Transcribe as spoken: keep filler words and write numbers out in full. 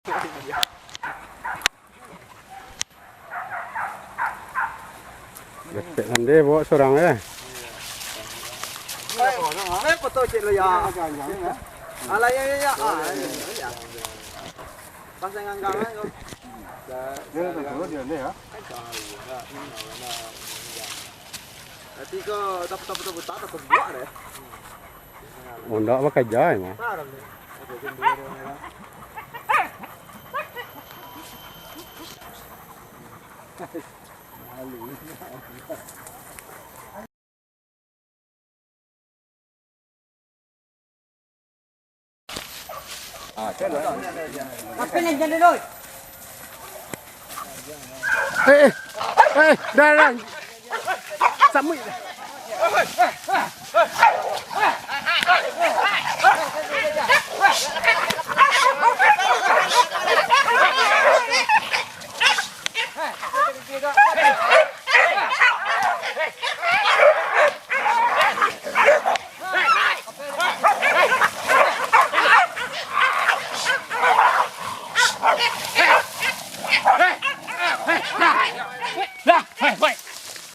Ketek sandeh bawa surang, eh. Eh, foto cek lo, ya. Alah, ya, ya, ya. Ah, ya, ya, ya. Pas dengan kawan tu. Nanti kau tak, tak, tak, tak, tak, tak buat deh. Ondak pakai jai mah. Apa yang jadi, Doi? Eh, eh, eh, dah, dah. Samui.